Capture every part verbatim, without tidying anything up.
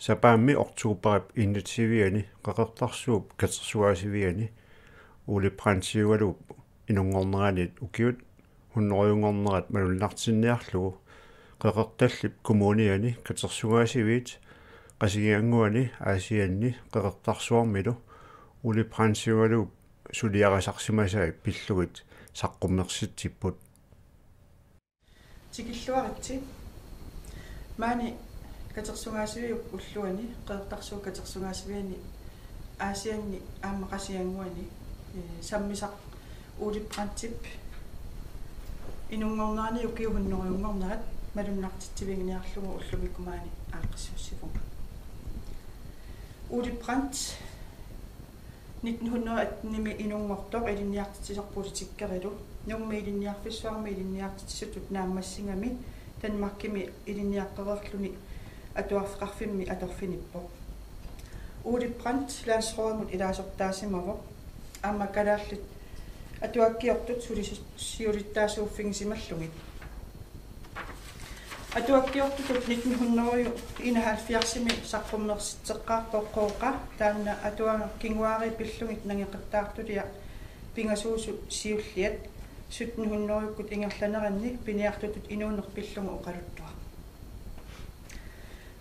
Sapaammi oktoberip enogtyvianni Qeqertarsuup katersugaasiviani Ole Brandtiugaluup inunngornerani ukiut hunnorujunngornerat malunnartinniarlugu Qeqertallip Kommuniani katersugaasiviit Qasigiannguani Aasianni Qeqertarsuarmilu Ole Brandtiugaluup suliarisarsimasai pillugit saqqummersitsipput. Tikilluaritsi. Maani katersugaasiviup ulluani, Qeqertarsuup katersugaasiviani, Aasianni aamma Qasigiannguani, ee, sammisaq Ole Brandtip inunngornerani ukiut hunnorujunngornerat malunnartitsiviginiarlugu ullumikkut maani aaqqissuussivunga. Ole Brandt nitten hundrede attenimi inunngortoq ilinniartitsisoq politikerilu, Nuummi Ilinniarfissuarmi ilinniartitsisutut naammassigami Danmarkimi ilinniaqqereerluni atuarfeqarfimmi atorfinippoq. Ole Brandt Landsrådimut ilaasortaasimavoq, aamma kalaallit atuakkiortut sulisu-, siulittaasuuffigisimallugit. Atuakkiortutut nitten hundrede enoghalvfjerdsimi saqqummersitseqqaarpoq Qooqa, taanna atuagaq kinguaariit pillugit nangeqattaartulia pingasuusut siulliat sytten hundredekkut ingerlaneranni piniartutut inuuneq pillugu oqaluttuaq.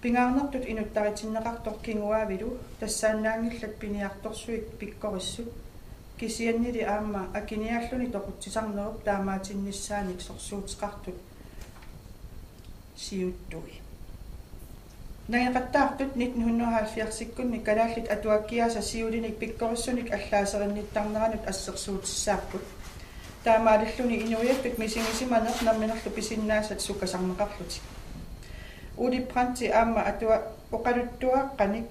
Pingaarnertut inuttaritinneqartoq kinguaavilu tassaannaanngillat piniartorsuit pikkorissut, kisiannili aamma akiniaalluni toqutsisarnerup taamaatinnissaannik sorsuuteqartut siuttui. Nangeqattaartut nitten hundrede halvfjerdsikkunni kalaallit atuakkiaasa siulinik pikkorissunik allaaserinnittarneranut assersuutissaapput. Taamaalilluni inuiattut misigisimaneq namminerlu pisinnaasat sukkasarneqarlutik. Ole Brandti aamma atua-, oqaluttuaqqanik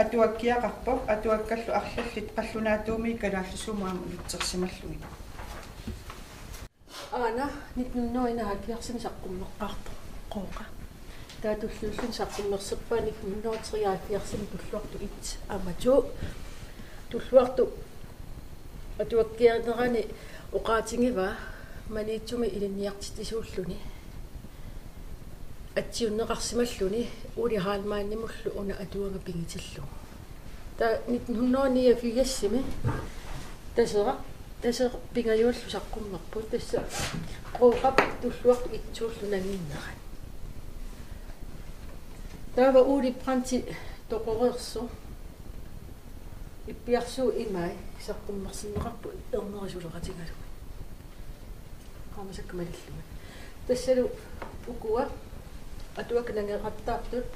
atuakkiaqarpoq, atuakkallu arlallit qallunaatuumik kalaallisuumut aamma unitsersimallugit. Aana nitten hundrede enoghalvfjerdsimi saqqummeqqaartoq Qooqa. Taava tulliulluni saqqummerserpaa nitten hundrede treoghalvfjerdsimi Tulluartoq et aamma to. Tulluartoq atuakkiarnerani oqaatigivaa Maniitsumi ilinniartitsisuulluni atsiunneqarsimalluni Ole Heilmannimullu una atuagaq pigitillugu. Taava nitten hundrede niogfirsimi Taseraq, Taseraq pingajuallu saqqummerpoq, tassa Qooqap Tulluartoq et-ullu nanginnerat. Taava Ole Brandti toqoreersoq Ippiarsuup imai saqqummersinneqarpoq erneri suleqatigalugit. Qaamasakka malillugit. Tassalu ukua atuakkat nangeqattaartut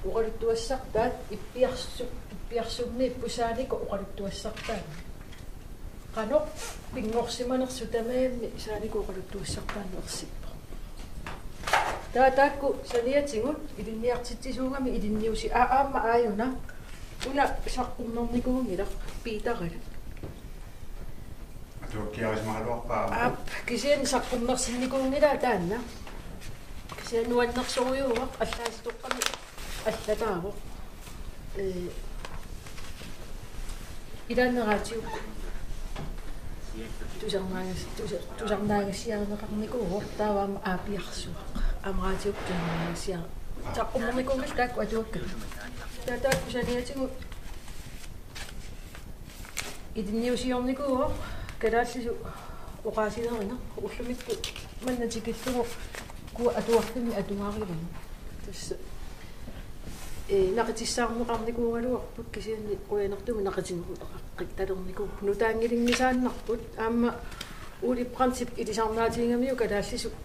oqaluttuassartaat Ippiarsu-, Ippiarsummiippoq Saanikut oqaluttuassartaannik. Qanoq pinngorsimanersoq tamarmi Saanikut oqaluttuassartaannik ersippoq. Taava taakku saniatigut ilinniartitsisuugami ilinniusi-, aa, aamma aajuna una saqqummernikuunngilaq Piitaralu. Atuakkiarisimagaluarpaa. Aap, kisianni saqqummersinnikuunngilaa taanna. Kisianni nuannersorujuuvoq, allaasitoqqami allataavoq. Ee, ilaanni raatiukkut tusarnaagas-, tusa-, tusarnaagassiarineqarnikuuvoq, taava aamma aapiarsuaq. Aamma raatiukkut tusarnaagassiar-, saqqummernikuunngilaq taakku atuakkat. Taava taakku saniatigut ilinniusiornikuuvoq kalaallisut oqaasilerineq, ullumikkut manna tikillugu ukua atuarfimmi atuarivagut. Tassa, ee, naqitissaarneqarnikuugaluarput kisianni qujanartumik naqitinneqaqqittalerniku-, nutaanngilinngisaannarput, aamma Ole Brandtip ilisarnaatigigamiuk kalaallisut,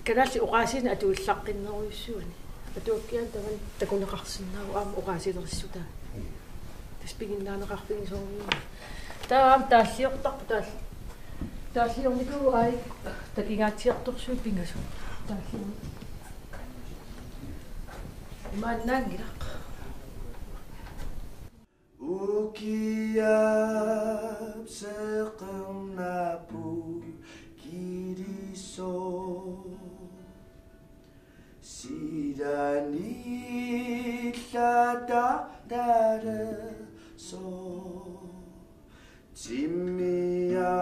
kalaallit oqaasiinik atuillaqqinnerujussuani. Atuakkianik tamanna takuneqarsinnaavoq aamma oqaasilerissutaat. Tassa piginnaaneqarfigisoorujussuuvoq. Taava aamma taalliortarpoq, taal-, taalliornikuuvoq aajukku takugaatsiartorsuit pingasut. Taalliorni-, imaannaanngilaq. Ukiap seqernapu kilisoq. Silanillata daleso timmia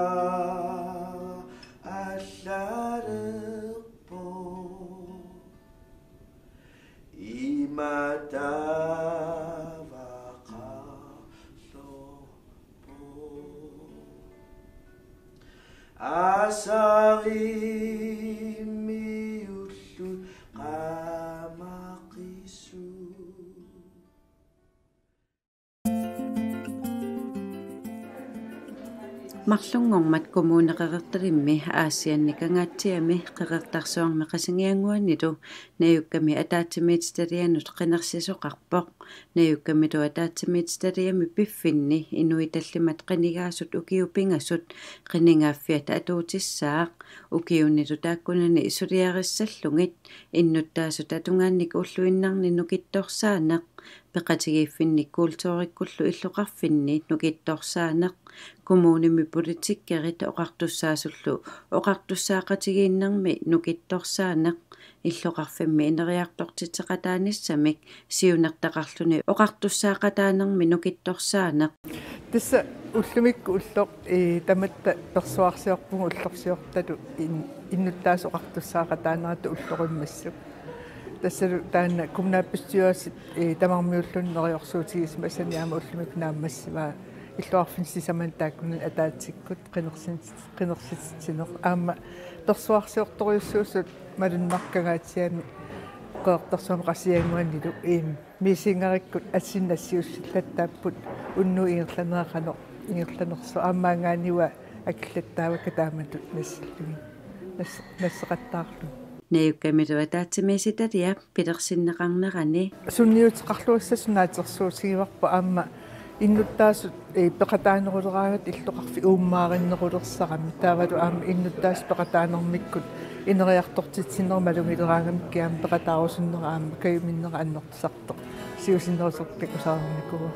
allalerpo. Imata Asarimiullu qamaqisu. Marlunngormat Kommune Qeqertalimmi Aasianni Kangaatsiami Qeqertarsuarmi Qasigiannguanilu Najukkami ataatsimiititalianut qinersisoqarpoq. Najukkamilu ataatsimiititaliami piffinni inuit tallimat qinigaasut ukiut pingasut qinigaaffiata atuutissaaq. Ukiunilu taakkunani suliarissallugit innuttaasut atugaannik ulluinnarni nukittorsaaneq, peqatigiiffinni kulturikkullu illoqarfinni nukittorsaaneq, kommunimi politikerit oqartussaasullu oqartussaaqatigiinnermi nukittorsaaneq, illoqarfimmi ineriartortitseqataanissamik siunertaqarluni oqartussaaqataanermi nukittorsaaneq. Tassa ullumikkut ulloq, ee, tamatta persuarsiorpugut ullorsiortalu in-, innuttaasut oqartussaaqataanerat ullorimmassuk. Tassalu taanna kommunalbestyrelsip, ee, tamarmiulluni neriorsuutigisimasanni aamma ullumikkut naammassivaa illoqarfinni sisamani taakkunani ataatsikkut qinersin-, qinersititsineq. Aamma persuarsiortorujussuusut malunnarpoq Kangaatsiami Qeqertarsuarmi Qasigiannguanilu, iim, misigisarikkut assinnassiussillattaapput unnuup ingerlanerani qanoq ingerlanersoq, aammaangaanniit akillattaavakka taamatut nassillugit. Nas-, nasseqattaarlugit. Najukkamilu ataatsimiititaliap pilersinneqarnerani. Sunniuteqarluassasut naatsorsuutigivarput aamma innuttaasut, ee, peqataaneruleraangatta illoqarfik uummaarinnerulersarami. Taavalu aamma innuttaasut peqataanermikkut ineriartortitsinerup malugileraangamikku aamma peqataarusunnera aamma kajuminnera annertusartoq siusinnerusoq takusarnikuuvoq.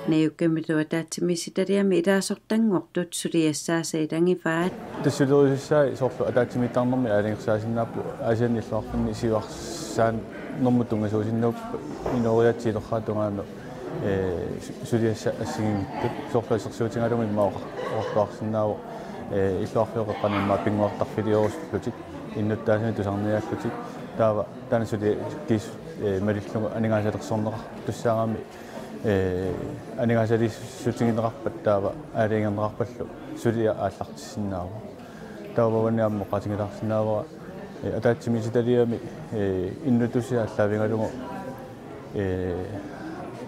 Najukkamilu ataatsimiititaliami ilaasortanngortut suliassaasa ilagivaat. Tassa sulerisussaat soorlu ataatsimiittarnermi aalajangersaasinnaapput Aasianni illoqarfinni siuarsaanermut tunngasuusinnaapput inooriaatsip ilorraap tungaanut, ee, su-, suliassat assigiinngitsut. Soorlu assersuutigalugu immaqa oqar-, oqartuarsinnaavoq, ee, illoqarfiup qeqqanut immaqa pinnguartarfiliorusuttutik innuttaasunit tusarniaallutik. Taava taanna suliaq kiis-, ee, malillugu aningaasalersorneqartussaagami, ee, aningaasaliissutigineqarpat taava aalajangerneqarpallu suliaq aallartissinnaavoq. Taava uani aamma oqaatigilaarsinnaavara, ee, ataatsimiititaliami, ee, innutusiaq aallaavigalugu, ee,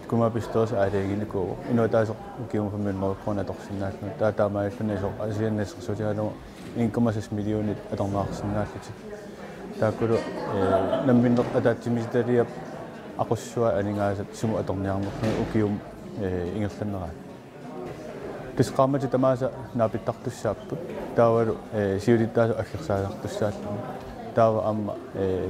kommunalbestyrelsip aalajangiinikuuvoq. Inuit ataaseq ukiumut fem hundrede kroner atorsinnaallutik. Taava taamaalilluni soorlu Aasianni assersuutigalugu en komma seks millionit atorneqarsinnaallutik. Taakkulu, ee, namminneq ataatsimiititaliap aqussuat aningaasat sumut atorniarnerlugit ukiumut, ee, ingerlanerani. Tassa qaammatit tamaasa naapittartussaapput. Taavalu, ee, siulittaasut aggersaasartussaallugit. Taava aamma, ee,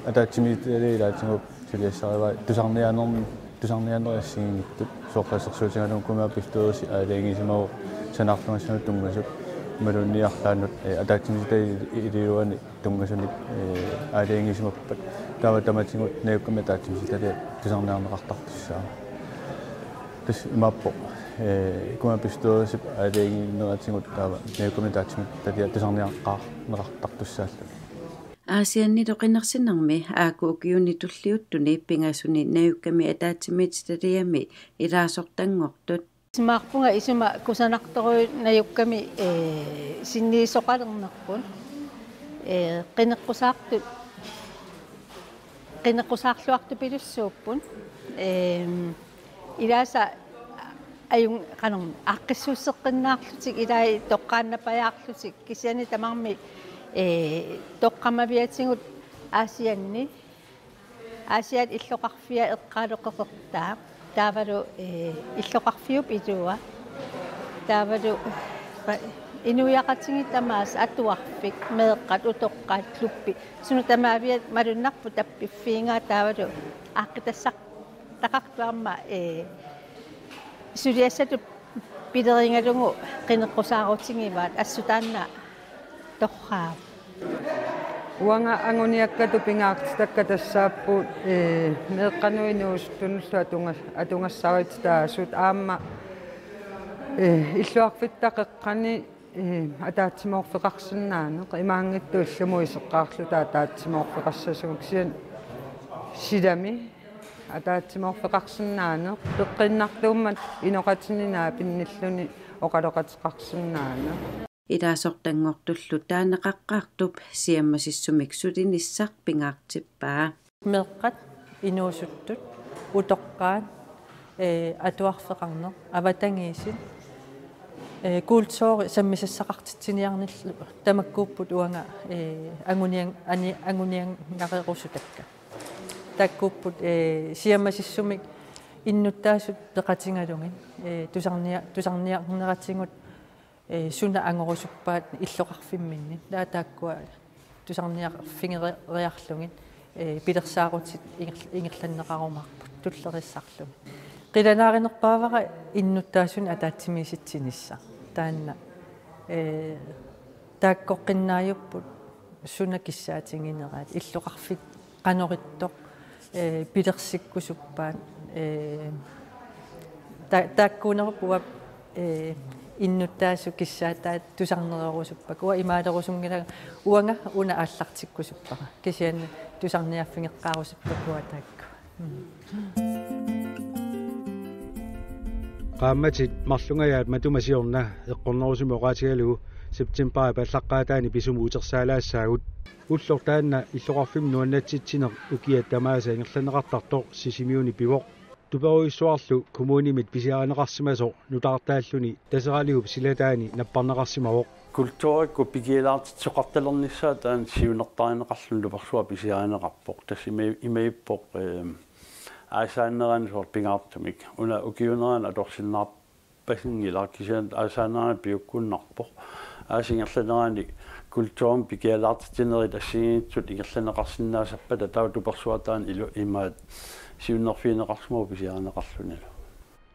ataatsimiititaliap ilaatigut suliassarivai tusarniaanermi-, tusarniaanerit assigiinngitsut, soorlu assersuutigalugu kommunalbestyrelsip aalajangiisimavoq sanaartugassanut tunngasut, imaluunniit arlaannut, ee, ataatsimiititaliap iliuani tunngasunik, ee, aalajangiisimappat. Taava tamatigut Najukkami ataatsimiititaliap tusarniarneqartartussaavoq. Tassa imaappoq, ee, kommunalbestyrelsip aalajangiineratigut taava Najukkami ataatsimiititaliap tusarniaqqaarneqartartussaalluni. Aasiannilu qinersinermi aajuku ukiuni tulliuttuni pingasuni Najukkami ataatsimiititaliami ilaasortanngortut. Isumaqarpunga isuma kusanartorujuit Najukkami, ee, sinniisoqalernerput, ee, qineqqusaartut, qineqqusaarluartupilussuupput, ee, ilaasa ajun-, qanormi, aaqqissuusseqqinnaarlutik, ilai toqqaannapajaarlutik, kisianni tamarmik, ee, toqqammaviatigut Aasianni, Aasiaat illoqarfia eqqaalu Qeqertaa, taavalu, ee, illoqarfiup ilua, taavalu, ee, inuiaqatigiit tamaasa, atuarfik, meeqqat, utoqqaat, klubbi, sunut tamaaviat malunnarput tappiffiigaat, taavalu aaqqitassartaqartut aamma, ee, suliassatut pilerigalugu qineqqusaarutigivaat, assut taanna torraavoq. Uanga anguniakkatut pingaartitakka tassaapput, ee, meeqqanut inuusuttunullu atugas-, atugassarititaasut aamma, ee, illoqarfitta qeqqani, ee, ataatsimoorfeqarsinnaaneq, imaanngitsoq illumut iseqqaarluta ataatsimoorfeqassasugut, kisianni silami ataatsimoorfeqarsinnaaneq, peqqinnartuummat inoqatini naapinnilluni oqaloqateqarsinnaaneq. Ilaasortanngortullu taanna qaqqaartup siammasissumik sulinissaq pingaartippaa. Meeqqat, inuusuttut, utoqqaat, ee, atuarfeqarneq, avatangiisit, ee, kulturi sammisassaqartitsiniarnillu tamakkuupput uanga, ee, angunian-, ani-, anguniangarerusutakka. Taakkuupput, ee, siammasissumik innuttaasut peqatigalugit, ee, tusarnia-, tusarniarneratigut, ee, suna angorusuppaat illoqarfimminni. Taava taakkua tusarniarfigeriarlugit, ee, pilersaarutit inger-, ingerlanneqarumaarput tulleriissarlugit. Qilanaarinerpaavara innuttaasunik ataatsimiisitsinissaq. Taanna, ee, taakkoqqinnaajuppoq suna kissaatigineraat, illoqarfik qanoq ittoq, ee, pilersikkusuppaat, ee, ta-, taakkuunerup uanga, ee, innuttaasut kissaataat tusarnererusuppakka, uanga imaalerusunngilanga, uanga una aallartikkusuppara. Kisianni tusarniarfigeqqaarusuppakka uanga taakku. Mm. Qaammatit marlungajaat matuma siorna eqqornerusumik oqaatigalugu septembarip aallaqqaataani pisumut utersaalaassaagut. Ulloq taanna illoqarfimmi nuannatsitsineq ukiat tamaasa ingerlanneqartartoq Sisimiuni pivoq. Tuperujussuarlu kommunimit pisiarineqarsimasoq nutaartaalluni Taseraliup silataani napparneqarsimavoq. Kulturikkut pikialaartitsisoqartalernissaa taanna siunertarineqarluni tupersuaq pisiarineqarpoq. Tassa ima-, imaappoq, ehm, aasaanerani soorlu pingaartumik. Una ukiuunerani atorsinnaarpasinngilaq, kisianni aasaanerani piukkunnarpoq. Aasap ingerlanerani kulturimik pikialaartitsinerit assigiinngitsut ingerlanneqarsinnaasarpata taava tupersuaq taanna ilu-, imaat siunnerfigineqarsimavoq pisiarineqarlunilu.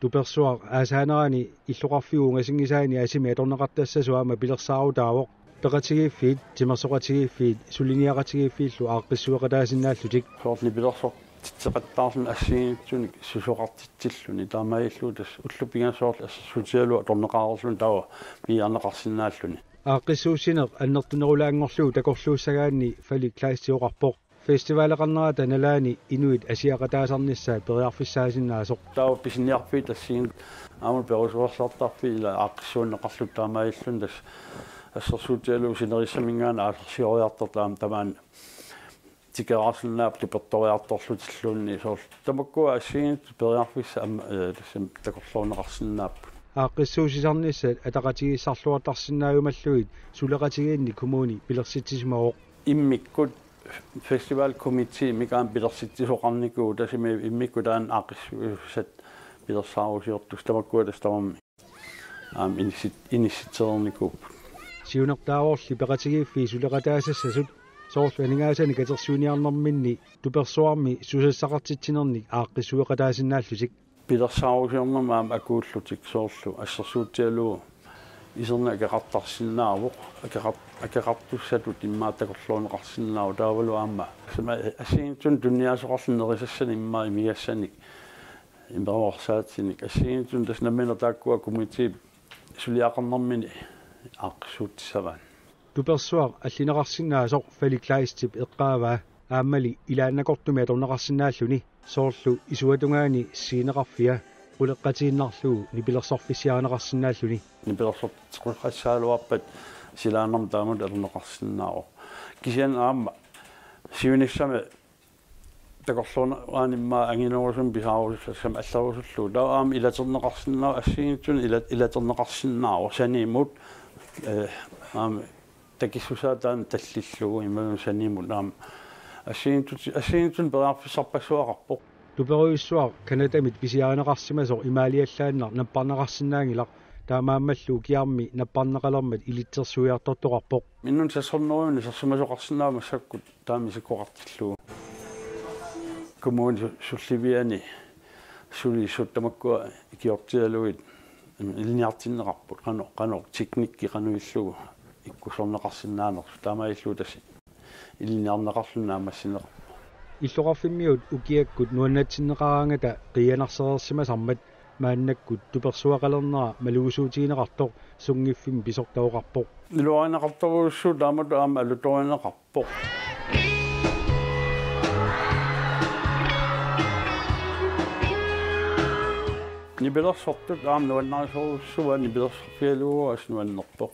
Tupersuaq aasaanerani illoqarfiup ungasinngisaani asimi atorneqartassasut aamma pilersaarutaavoq. Peqatigiiffiit, timersoqatigiiffiit, suliniaqatigiiffiillu aaqqissueqataasinnaallutik. Soorlu nipilersortitseqattaarluni assigiinngitsunik susoqartitsilluni, taamaalilluta tassa ullut pingasut soorlu assersuutigalugu atorneqareerluni taava piiarneqarsinnaalluni. Aaqqissuussineq annertunerulaanngorlugu takorluussagaanni Fally Kleist oqarpoq. Festivaleqarnerata nalaani inuit asiaqataasarnissaat periarfissaasinnaasoq. Taava pisiniarfiit assigiinngitsut aamma perusuersartarfiit ila aaqqissuunneqarlutik, taamaalilluni tassa assersuutigalugu sinerissaminngaanniit aallarsioriartortut aamma tamaani tikeraarsinnaapput tupertoriartorlutilluunniit, soorlu tamakkua assigiinngitsut periarfissat aamma, ee, tassami takorloorneqarsinnaapput. Aaqqissuussisarnissat ataqatigiissaarluartarsinnaajumallugit suleqatigiinnik kommuni pilersitsisimavoq. Immikkut festivalkomiteemik aamma pilersitsisoqarnikuuvoq, tassami immikkut taanna aaqqissuussat pilersaarusiortussat tamakkua tassa tamarmik aamma inissit-, inissitsereernikuupput. Siunertaavorli peqatigiiffiit suleqataasassasut soorlu aningaasanik katersuiniarnerminni tupersuarmi susassaqartitsinernik aaqqissueqataasinnaallutik. Pilersaarusiornermi aamma akuullutik soorlu assersuutigalugu iserneq akeqartarsinnaavoq, akeqart-, akeqartussatut immaqa takorloorneqarsinnaavoq taavalu aamma. Tassa aamma assigiinngitsunik tuniniaasoqarluni nerisassanik immaqa imigassanik imeruersaatinik assigiinngitsunik tassa nammineq taakkua komiteep suliaqarnermini aaqqissuussissavaat. Tupersuaq allineqarsinnaasoq Fally Kleistip eqqaavaa aammali ilaannakortumik atorneqarsinnaalluni, soorlu isuatungaani sceneqarfia, quleqatiinnarlugu nipilersorfissiarineqarsinnaalluni. Nipilersorteqqissaagaluarpat silaannarmik taamatut atorneqarsinnaavoq. Kisianni aamma siunissami takorluugaanni immaqa anginerusumik pisaarusussassamik allerusullugu. Taava aamma ilaterneqarsinnaavoq, assigiinngitsunik ila-, ilaterneqarsinnaavoq sanimut, ee, aamma takissusaa taanna tallillugu imaluunniit sanimut aamma assigiinngitsut-, assigiinngitsunik periarfissarpassuaqarpoq. Tuperujussuaq Canadamit pisiarineqarsimasoq imaaliallaannaq napparneqarsinnaanngilaq, taamaammallu ukiarmi napparneqalermat ilitsersuiartortoqarpoq. Minnerunngitsumik sassarnerujunnik sassimasoqarsinnaavoq massakkut taama isikkoqartillugu. Kommunip su-, sulliviani sulisut tamakkua ikiortigalugit ilinniartinneqarput, qanoq, qanoq teknikki qanoq illugu ikkussorneqarsinnaanersoq, taamaalilluta tassa ilinniarneqarluni naammassineqarpoq. Illoqarfimmiut ukiakkut nuannatsinneqaraangata qiianarsereersimasarmat maannakkut tupersuaqalernera malugusuutigineqartoq sunngiffimmi pisortaqarpoq. Iluarineqartorujussuuvoq taamatut aamma alutorineqarpoq. Nipilersortut aamma nuannarisorujussuuaat, nipilersorfigalugu assut nuannerpoq.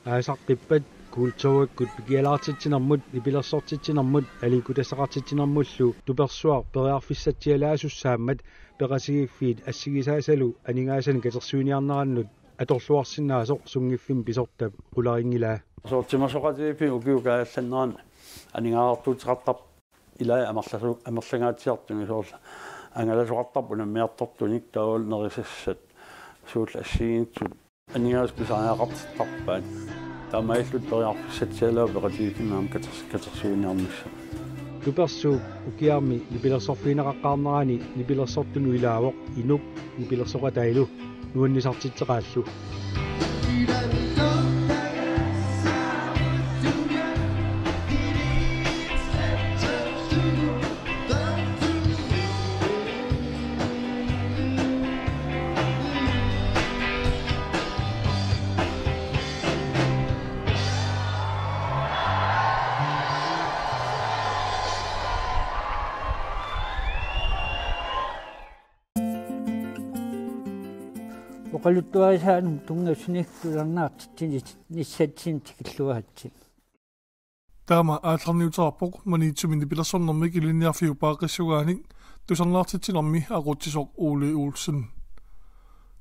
Aasaqqippat kulturikkut pikialaartitsinermut, nipilersortitsinermut aliikkutassaqartitsinermullu tupersuaq periarfissatsialaasussaammat peqatigiiffiit assigisaasalu aningaasanik katersuiniarnerannut atorluarsinnaasoq sunngiffimmi pisortap qularinngilaa. Soorlu timersoqatigiiffiit ukiup kaajallannerani aningaasartuuteqartarput ilai amerlasu-, amerlangaatsiartumik, soorlu angalasoqartarput unammiartortunik, taavalu nerisassat suullu assigiinngitsut aningaasat pisariaqartittarpaat. Taamaalillutik periarfissatsialaat peqatigiiffimmut aamma katers-, katersuiniarnissamut. Tupersuup ukiarmi nipilersorfigineqaqqaarnerani nipilersortunut ilaavoq inuk nipilersoqataalu nuannisartitseqaallu. Oqaluttuarisaanut tunngasuni tusarnaartitsinissatsinnut tikilluaritsi. Taama aallarniuteqarpoq Maniitsumi nipilersornermik ilinniarfiup paaqqissugaanik tusarnaartitsinermi aqutsisoq Ole Olsen.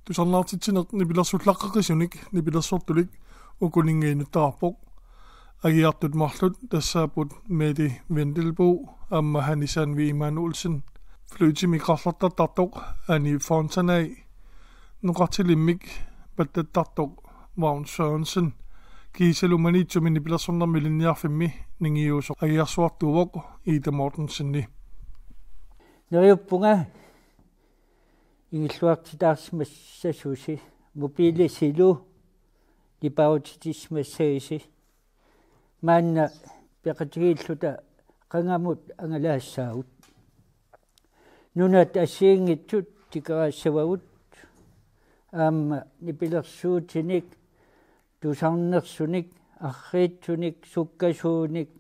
Tusarnaartitsineq nipilersullaqqeqqisunik nipilersortulik ukuninnga inuttarpoq. Agiartut marluk tassaapput Mette Vendelbo aamma Hanne Sandvig Emanuelsen. Fløjtimik qarlertartartoq Anni Fontanay. Noqartilimmik pattattartoq Vagn Sørensen. Kiisalu Maniitsumi nipilersornermi ilinniarfimmi ningiusoq agiarsuartuuvoq Ida Mortensen. Neriuppunga ingilluartitaarsimassasusi mobiilisilu nipaarutitissimassagisi. Maanna peqatigiilluta qangamut angalaassaagut. Nunat assigiinngitsut tikeraassavagut. Aamma nipilersuutinik, tusarnersunik, arriitsunik, sukkasuunik,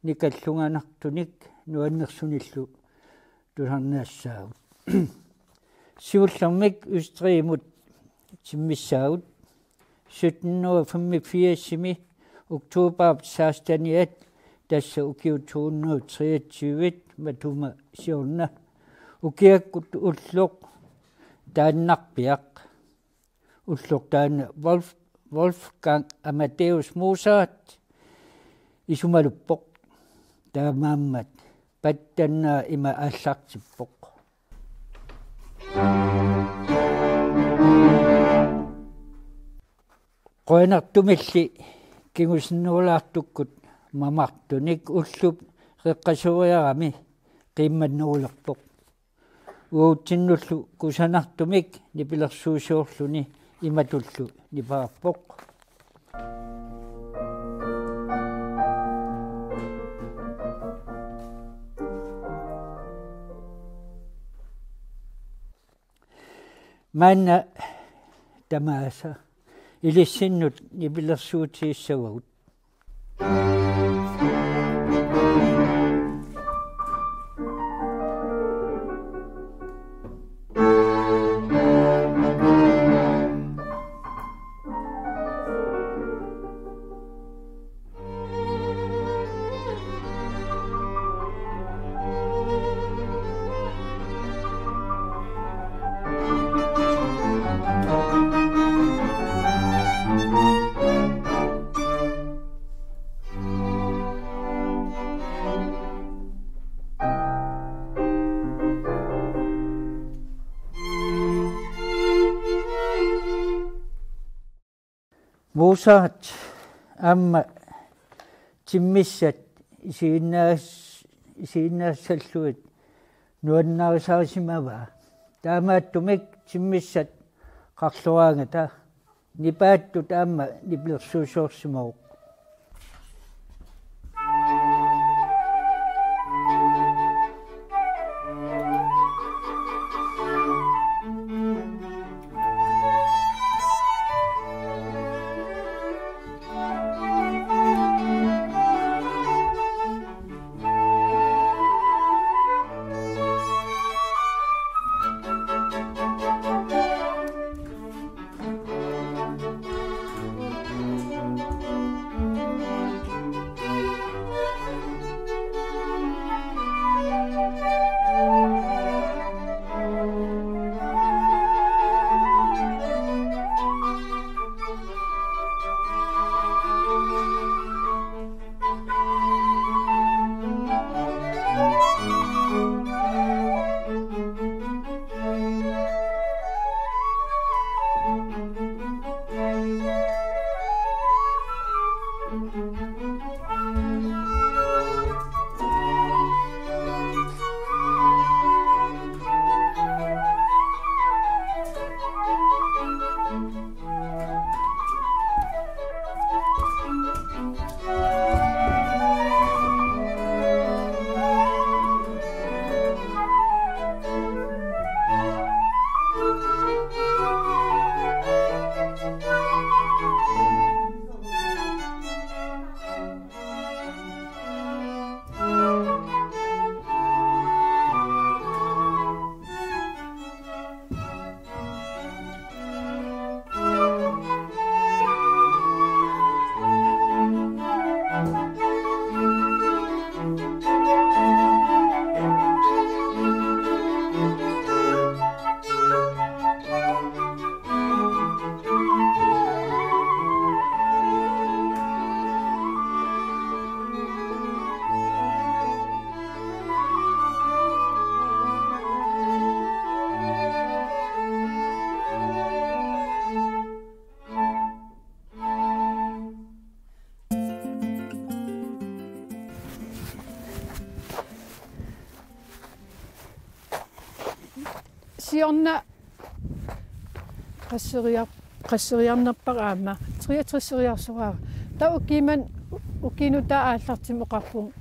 nikallunganartunik nuannersunillu tusarnaassaagut. Siullermik Østrigimut timmissaagut. Sytten hundrede femogfirsimi oktober seksteniat, tassa ukiut to hundrede treogtyve matuma siorna. Ukiakkut ulloq taannarpiaq. Ulloq taanna Wolf-, Wolfgang Amadeus Mozart isumaluppoq. Taamaammat pattannaa ima aallartippoq. Qujanartumilli kingusinnerulaartukkut mamartunik ullup qeqqasueriarami qiimmannerulerpoq. Uatsinnullu kusanartumik nipilersuusiorluni imatullu nipaarpoq. Maanna tamaasa ilissinnut nipilersuutigissavagut. Mozart aamma timmissat isiginnaas-, isiginnaassallugit nuannarisarisimavaa. Taamaattumik timmissat qarloraangata nipaattut aamma nipilersuusiorsimavoq. Jonna qasseriar-, qasseriarnerpara aamma. Treogtres-eriarsoraara. Taava ukiummat, ukiup nutaap aallartimmat oqarpunga.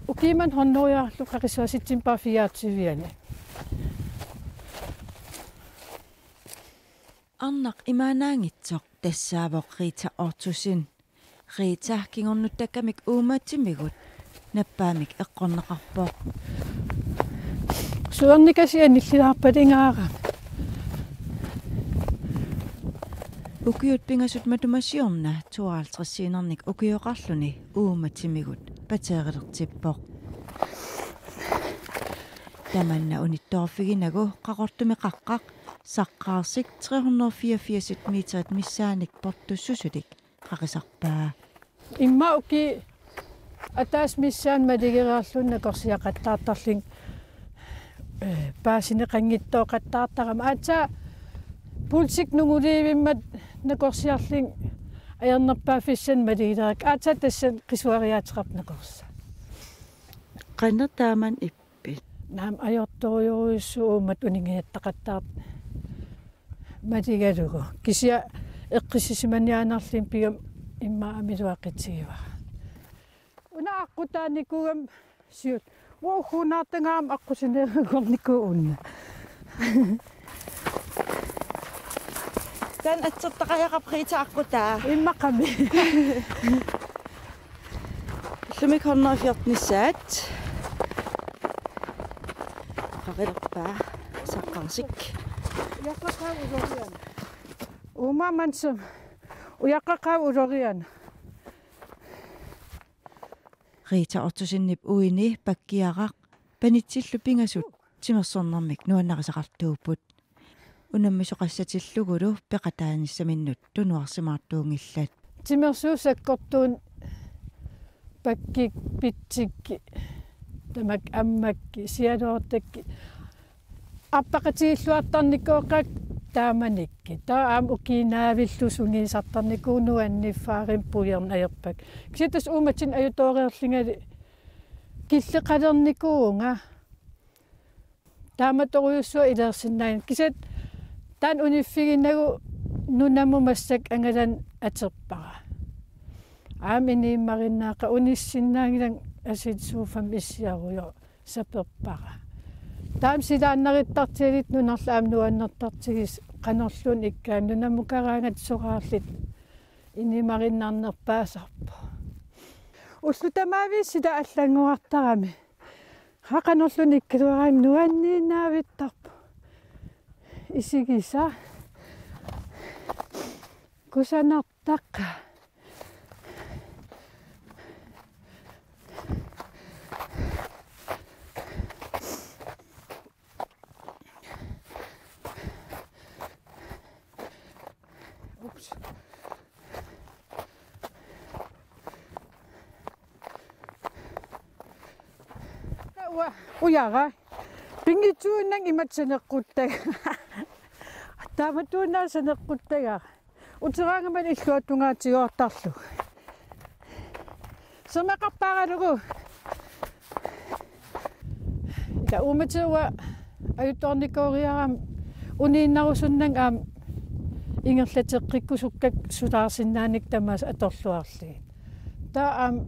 Ukiummat hundredearlugu qaqissuassitsinni fireogtyve-ani. Arnaq imaannaanngitsoq tassaavoq Rita Ottosen. Rita kingornuttakkamik uummatsimigut nappaammik eqqorneqarpoq. Suernikasi anillilaarpalingaarami. Ukiut pingasut matuma siorna tooghalvtreds-iinnarnik ukioqarluni uummatsimigut pateerilertippoq. Tamanna unittoorfiginagu Qaqortumi qaqqaq Saqqaarsik tre hundrede fireogfirs meterit missaannik portussusulik qaqisarpaa. Immaqa ukiut ataaseq missaani maligeriarluni nakorsiaqattaartarlunga, eh, paasineqanngitsooqattaartarami. Aatsaat pulsik nunguliivimmat nakorsiarlunga ajornerpaaffissanik maligilerakku. Aatsaat tassani qisuariaateqarpoq nakorsaa. Qanoq taamani ippa? Naamik, ajortorujussuuvoq uummatit uningajattaqattaartut maligalugu. Kisianni eqqissisimaniaannarlunga pigami immaqa amiluaqitigivara. Una aqqutaanikuugama siulleq. Uagut hunnaartagara aamma aqqusineerunnikuuvoq una. Taanna atsertaqajaqarpoq Rita aqqutaa. Immaqami. Ullumi hundrede fjorten-issaat. Qaqilerpaa Saqqaarsik. Ujaqqat qaavut ulorianni. Uuma mantsum. Ujaqqat qaavut ulorianni. Rita Ottosenip uini pakkiaraq panitsillu pingasut timersornermik nuannarisaqartuupput. Unammisoqassatillugulu peqataanissaminnut tunuarsimaartuunngillat. Timersuut sakkortuunik pakkik, pitsik, tamakku ammakkut, sialoortakkut, arpaqatigilluartarnikooqakkit taamanikkut. Taava aamma ukiup naavillu sungiusartarnikuuvoq, nuanniffaarimmat puiorneq ajorpakka. Kisianni tassa uummatinnik ajutoorlungali killeqalernikuuvunga. Taamatorujussuaq ileersinnaanngilaq. Kisianni taanna uniffiginagu nunamut massakkut angalanut atorpara. Aamma inuummarinnaaqqat, unissinnaanngilanga asuli sofamik issiarujoq saperpara. Taama silaannaruttartigalugu nunarlu aamma nuannertartigisoq qanorluunniit ikkaanni nunamukaraangatta soraarluta inuummarinnarnerpaasarpoq. Ullut tamaaviisa sila allanngorartarami. Haa, qanorluunniit ikkaluaraanni nuanniinnaavittarpoq. Isigisaq. Kusanartaqaaq. Ups. Uanga ujara. Pinngitsuunnanga imatut saneqquttagara. Taamatuuna saneqquttagara. Uteraangama illuatungaatigoortarlugu. Sermeqarpaaralugu. Ila uummatit uanga ajutoornikooriarama uniinnarusunnanga aamma ingerlateqqikkusukkakku sulaarsinnaanikuupput tamaasa atorluarlugit. Taava aamma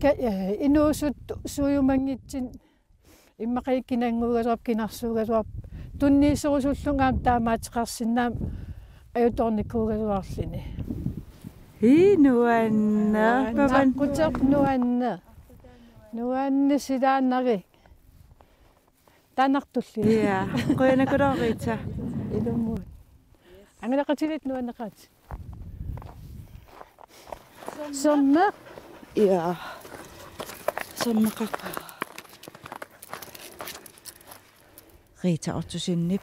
ka-, eh, inuusuttut suujumanngitsunik immaqa kinannguugaluarpat, kinarsuugaluarpat tunniusserusullunga aamma taamaateqarsinnaammat ajutoornikuugaluarluni. Ii, nuanneq. Nuanneq, papan. Aqquterput nuanneq. Nuanneq silaannarigit. Taannartulli. Ja, qujanaqaaq Rita. Ilumut. Angalaqatigiit nuanneqaat. Sermeq. Ja. Sermeqarpoq. Rita Ottosenip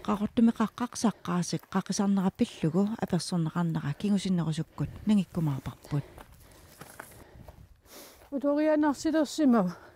Qaqortumi qaqqaq Saqqaarsik qaqisarnera pillugu apersorneqarnera kingusinnerusukkut nangikkumaarparput. Ulorianarsilersimavoq.